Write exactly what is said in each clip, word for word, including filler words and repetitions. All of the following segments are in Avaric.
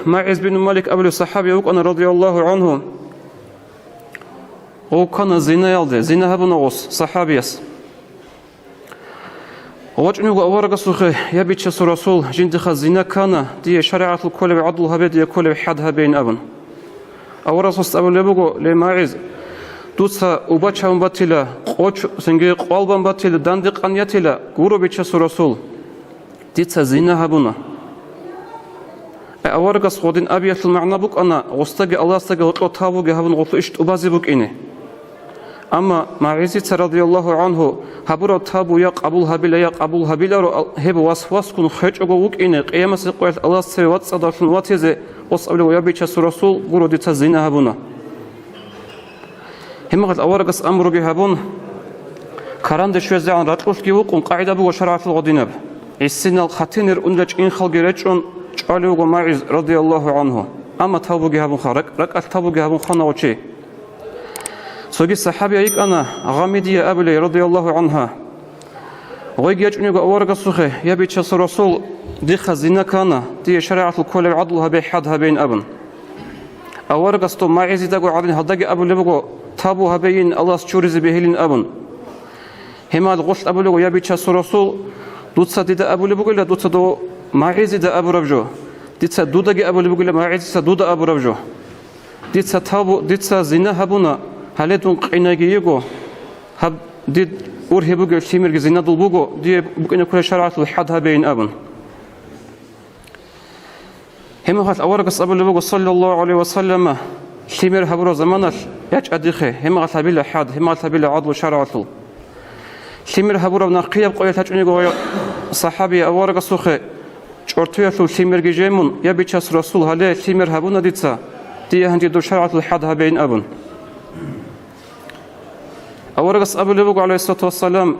МагӀиз бин Малик абулев сахӀабияв вукӀана, радияллагьу гӀангьу. Гъов ккана зинаялде, зина гьабуна гъос сахӀабияс. ВачӀун вуго аварагасухъе: «Я Бичасул Расул, жиндихъа зина ккана, дие шаригӀаталъ кколеб гӀадлу гьабе, дие кколеб хӀад гьабейин», – абун. Аварагас абулеб буго: «Ле, МагӀиз, дуца убачавун батила, къоч-, цинги къвалбан батила, данде къан ятила, гуро, Бичасул Расул, дица зина гьабуна». Э, аварагас гъодин абиялъул магӀна букӀана, гъосдаги Аллагьасдаги гьоркьоб тавбуги гьабун, гъолъул иш тӀубазе букӀине. Амма МагӀизица, радияллагьу гӀангьу, гьабураб тавбу я къабул гьабила, я къабул гьабиларо, ал-, гьеб васвасгун хвечӀого вукӀине, къиямасеб къоялъ Аллагьас цеве вацӀцӀадавлъун ватизе, гъос абулеб: «Я Бичасул Расул, гуро, дица зина гьабуна». Гьебмехалъ аварагас амруги гьабун, каранде щвезегӀан ракьулъги вукъун, къагӀида буго шаргӀалъул гъодинаб. ГӀисинал хатинир унел чӀинхалги речӀчӀун чӀвалев вуго МагӀиз, радияллагьу гӀангьу. Амма тавбуги гьабунха, ракӀ-, ракӀалъ тавбуги гьабун хвана гъов чи. Цоги сахӀабия йикӀана, Гъамидия абулей, радияллагьу гӀангьа. Гъойги ячӀун йиго аварагасухъе: «Я Бичасул Расул, дихъа зина ккана, дие шаригӀаталъ кколеб гӀадлу гьабе, хӀад гьабейин», – абун. Аварагас дов МагӀизидаго гӀадин гьалдаги абулеб буго: «Тавбу гьабейин, Аллагьас чуризе бегьилин», – абун. Гьемал гъолъ абулеб буго: «Я Бичасул Расул, дуца дида абулеб бугила, дуца дов МагӀизида абураб жо. Дица дудаги абулеб бугила, МагӀизица дуда абураб жо. Дица тавбу, дица зина гьабуна, гьале дун къинайги йиго, гьаб дид ургьиб бугеб лъимерги зинадул буго, дие букӀине кколеб шаргӀалъул хӀад гьабейин», – абун. Гьебмехалъ аварагас абулеб буго, саллаллагьу гӀалайгьи ва саллама: «Лъимер гьабураб заманалъ ячӀа дихъе, гьебмехалъ гьабила хӀад, гьебмехалъ гьабила гӀадлу шаргӀалъул». Лъимер гьабураб нахъияб къоялъ ячӀун йиго гъой сахӀабияв аварагасухъе, чӀортоялъул лъимерги жемун: «Я Бичасул Расул, гьале лъимер гьабуна дица, дие гьанже дов шаргӀалъул хӀад гьабейин», – абун. Аварагас абулеб буго, гӀалайгьиссалату вассалам: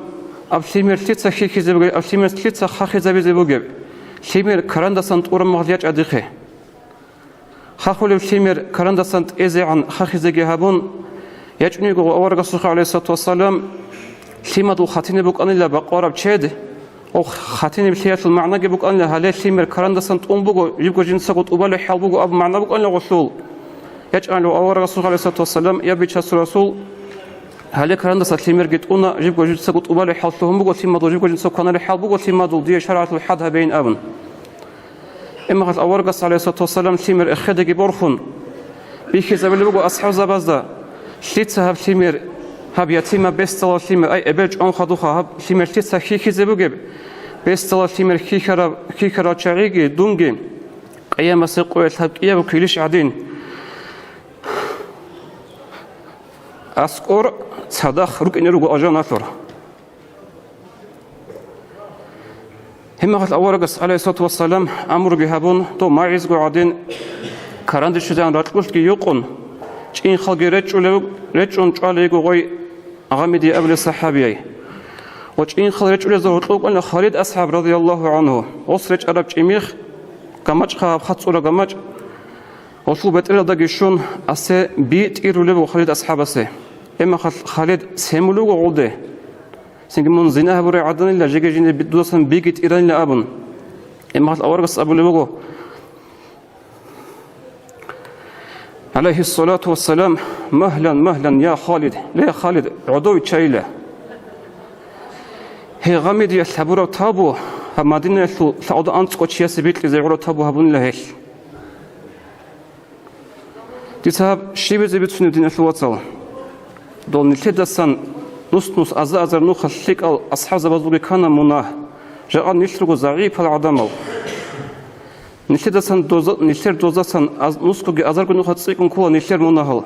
«Аб лъимер лъица хьихьизе бугеб, аб лъимер лъица хахизабизе бугеб? Лъимер карандасан тӀураб мехалъ ячӀа дихъе». Хахулев лъимер карандасан тӀезегӀан хахизеги гьабун, ячӀун йиго аварагасухъе, гӀалайгьиссалату вассалам, лъимадул хатинаб букӀанила бакъвараб чед, Ох, хатинаб лъиялъул магӀнаги букӀанила, гьале лъимер карандасан тӀун буго, жибго жинцаго тӀубалеб хӀал буго абу магӀна букӀанила гъолъул. ЯчӀанлъугьа аварагасухъе, гӀалайгьиссалату вассалам: «Я Бичасул Расул, гьале карандаса лъимерги тӀуна, жибго жинцаго тӀубалеб хӀал лъугьун буго, лъимадул жибго жинцаго кваналеб хӀал буго лъимадул, дие шаргӀалъул хӀад гьабейин», – абун. Гьебмехалъ аварагас, гӀалайгьиссалату вассалам, лъимер эхедаги борхун, бихьизабулеб буго асхӀабзабазда: «Лъица гьаб лъимер, гьаб ятимаб бесдалал лъимер, ай, эбел чӀван хадуха, гьаб лъимер лъица хьихьизе бугеб? Бесдалал лъимер хьихьараб, хьихьарал чагӀиги, дунги къиямасеб къоялъ гьаб кӀиябго килищ гӀадин аскӀор цадахъ рукӀине руго алжаналъур». Гьебмехалъ аварагас, гӀалайгьиссалату вассалам, амруги гьабун, дов МагӀизго гӀадин, каранде щвезегӀан ракьулъги юкъун, чӀинхалги речӀчӀулев-, речӀчӀун чӀвалей йиго гъой Гъамидия абулев сахӀабияй. Ва чӀинхал речӀчӀулезда гьоркьов вукӀана Халид асхӀаб, радияллагьу гӀангьу. Гъос речӀчӀараб чӀимихъ, гамачӀха гьаб хацӀцӀураб гамачӀ, гъолъул бетӀералдаги щун, асе би тӀирулеб буго Халид асхӀабасе. Гьебмехалъ Халид семулев вуго гъолде. Цинги мун зина гьабурай гӀаданила, жеги жиндир би-, дудасан биги тӀиранила абун. Гьебмехалъ аварагас абулеб буго, гӀалайгьиссалату вассалам: «Магьлан, магьлан, я Халид, ле Халид, гӀодов виччайила. Гьей Гъамидиялъ гьабураб тавбу, гьаб Мадинаялъул лъагӀуда анцӀго чиясе бикьизе гӀураб тавбу гьабунила гьелъ». Дица гьаб щибизе бицунеб, диналъул вацал? Дол нилъедасан нус-нус, аза-азар нухалъ лъикӀал асхӀабзабазулги ккана мунагь, жакъа нилъ руго загӀипал гӀадамал. Нилъедасан доза-, нилъер дозасан аз-, нусгоги азарго нухалъ цӀикӀкӀун ккола нилъер мунагьал.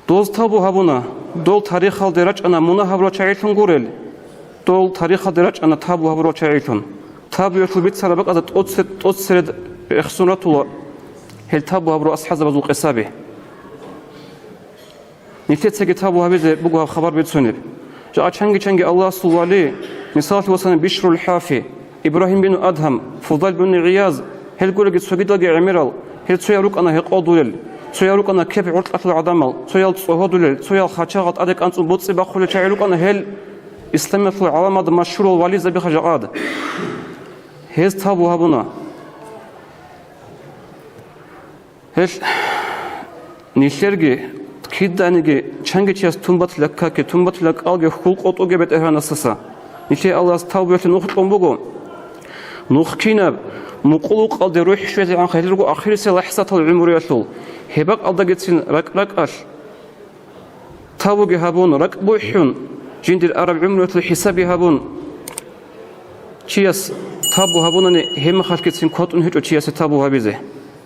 Доз тавбу гьабуна, дол тарихалде рачӀана мунагь гьабурал чагӀилъун гурел, дол тарихалде рачӀана тавбу гьабурал чагӀилъун. Тавбуялъул бицараб бакӀазда тӀоцер-, тӀоцеред рехсон ратула гьел тавбу гьабурал асхӀабзабазул къисаби. Нилъецаги тавбу гьабизе буго гьаб хабар бицунеб. Жакъа чанги-чанги Аллагьасул вали, мисаллъи васани, Бишрул ХӀафи, Ибрагьим бин Адгьам, Фудал бин ГӀияз, гьел гурелги цогидалги гӀемерал, гьел цоял рукӀана гьекъолдулел, цоял рукӀана кеп-гӀуркьалъул гӀадамал, цоял цӀогьодулел, цоял хачагъал тӀаде кӀанцӀун боцӀи бахъулел чагӀи рукӀана гьел исламиялъул гӀаламалда машгьурал вализабиха жакъад. Гьез тавбу гьабуна. Гьел нилъерги киданиги чанги чияс тун батила какги, тун батила кӀалги хьул къотӀуге БетӀергьанасдаса. Нилъее Аллагьас тавбуялъе нух кьун буго. Нух кинаб мукъулукъалде рухӀ щвезегӀан хъалил руго ахирисел лахӀзатал гӀумруялъул. Гьеб бакӀалдагицин ракӀ-ракӀалъ тавбуги гьабун, ракӀ бухӀун, жиндир араб гӀумруялъул хӀисабги гьабун, чияс тавбу гьабунани, гьебмехалъгицин кватӀун гьечӀо чиясе тавбу гьабизе.